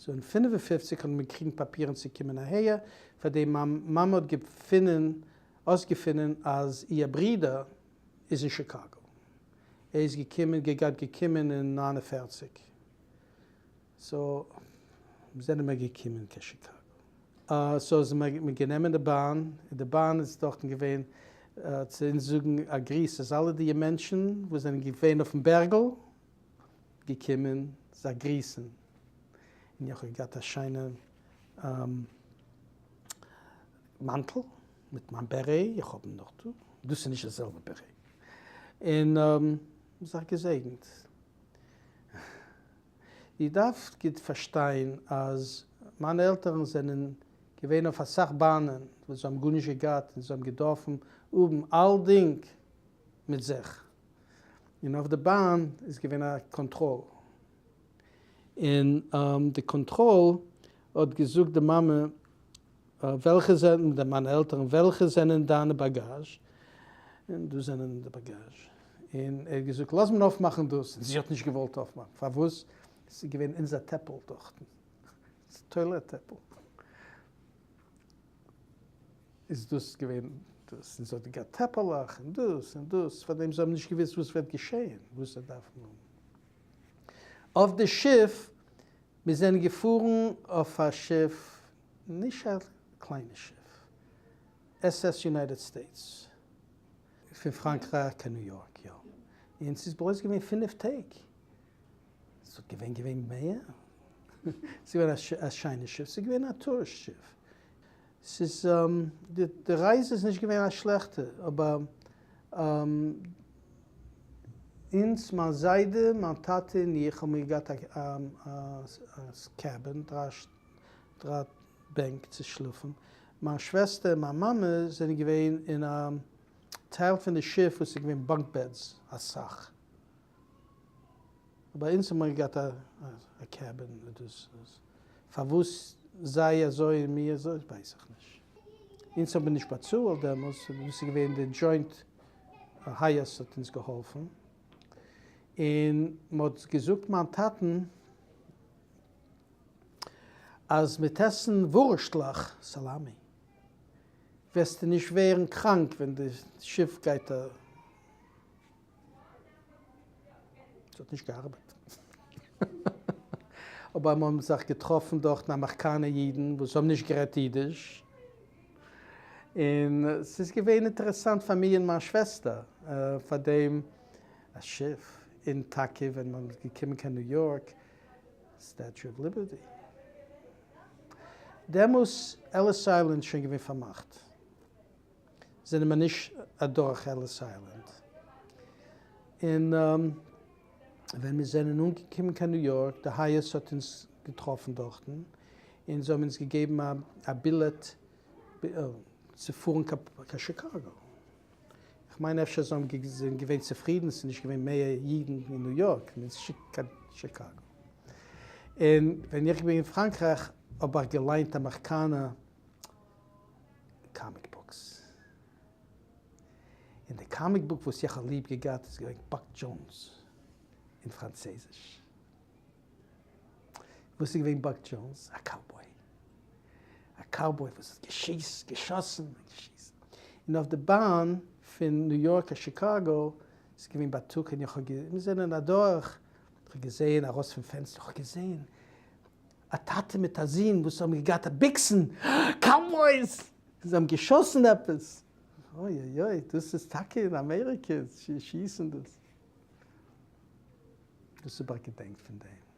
So אין 55 האבן מיר געקריגן פאפירן צו קומען אהער, פאר דעם מיין מאמע האט געפונען, אויסגעפונען אז איר ברודער איז אין שיקאגא. ער איז געקומען, געגאט געקומען אין 49. So זענען מיר געקומען קיין שיקאגא. So זענען מיר גענומען די באן, און די באן איז דארטן געווען צו אונז זאגן א גריס אז אלע די מענטשן וואס זענען געווען אויפן בערגל געקומען זיי גריסן. און איך האב געהאט א שיינע מאנטל מיט מיין בערעי, איך האב נאך דא, דאס איז נישט די זעלבע בערעי, און זיך געזעגנט. איר דארפט גוט פארשטיין אז מיינע עלטערן זענען געווען אויף אסאך באנען וואס זיי האבן גארנישט געגאט און זיי האבן געדארפן האבן אלדינג מיט זיך, און אויף די באן איז געווען א קאנטראל, און די קאנטראל האט געזאגט די מאמע וועלכע זענען די מיינע עלטערן וועלכע זענען דיינע באגאזש, און דאס זענען די באגאזש, און ער האט געזאגט לאז מיר אויפמאכן דאס, און זי האט נישט געוואלט אויפמאכן, פארוואס? עס איז געווען אונזער טעפל דארטן, toilet טעפל, איז דאס געווען דאס, און זי האט געהאט טעפעלעך און דאס און דאס, פארדעם זיי האבן נישט געוואוסט וואס וועט געשען, וואס זיי דארפן האבן. אויף די שיף, מיר זענען געפארן אויף א שיף, נישט א קליינע שיף, SS United States, פון פראנקרייך קיין ניו יארק, יא, און ס'איז בלויז געווען פינף טעג, ס'וואלט געווען געווען מער, ס'איז געווען א שיינע שיף, ס'איז געווען א טוריסט שיף, ס'איז, די רייזע איז נישט געווען א שלעכטע, אבער אונז, מיין זיידע, מיין טאטע און איך האבן געהאט א cabin, דריי בענק צו שלאפן, מיין שוועסטער און מיין מאמע זענען געווען אין א טייל פון די שיף וואס איז געווען bunk beds אסאך, אבער אונז האבן מיר געהאט א cabin, דאס פארוואס זיי אזוי און מיר אזוי ווייס איך נישט. אונז האבן נישט באצאלט דעמאלס, דאס איז געווען די joint HIAS האט אונז געהאלפן, און מען האט געזאגט מיין טאטן אז מיט עסן ווארשטלעך, סאלאמי, וועסטו נישט ווערן קראנק ווען די שיף גייט א. ס'האט נישט געארבעט. אבער מיר האבן זיך געטראפן דארטן אמעריקאנער אידן וואס האבן נישט גערעדט אידיש, און ס'איז געווען אינטערעסאנט פאר מיר און מיין שוועסטער, פאר דעם א שיף, און טאקע ווען מען איז געקומען קיין ניו יארק, Statue of Liberty, דעמאלס Ellis Island שוין געווען פארמאכט. זענען מיר נישט אדורך Ellis Island, און ווען מיר זענען אנגעקומען קיין ניו יארק, די HIAS האט אונז געטראפן דארטן, און זיי האבן אונז געגעבן א בילעט צו פארן קיין שיקאגא. איך מיין אפשר זיי זענען געווען צופרידן ס'איז נישט געווען מער אידן אין ניו יארק, און אונז שיקט קיין שיקאגא. און ווען איך בין אין פראנקרייך האב איך געליינט אמעריקאנער comic books. און די comic book וואס איך האב ליב געגאט איז געווען Buck Jones אין פראנצעזיש. וואס איז געווען Buck Jones? א cowboy. א cowboy וואס האט געשיסט, געשאסן, געשיסט. און אויף די באן פון ניו יארק קיין שיקאגא איז געווען בייטאג און איך האב גע... מיר זענען אדורך, איך האב געזעהן ארויס פון פענסטער, איך האב געזעהן א טאטע מיט א זון וואס האבן געגאט א ביקסן, cowboys! זיי האבן געשאסן עפעס! אוי אוי אוי, דאס איז טאקע אין אמעריקע, שיסן דאס. דאס האב איך געדענקט פון דעם.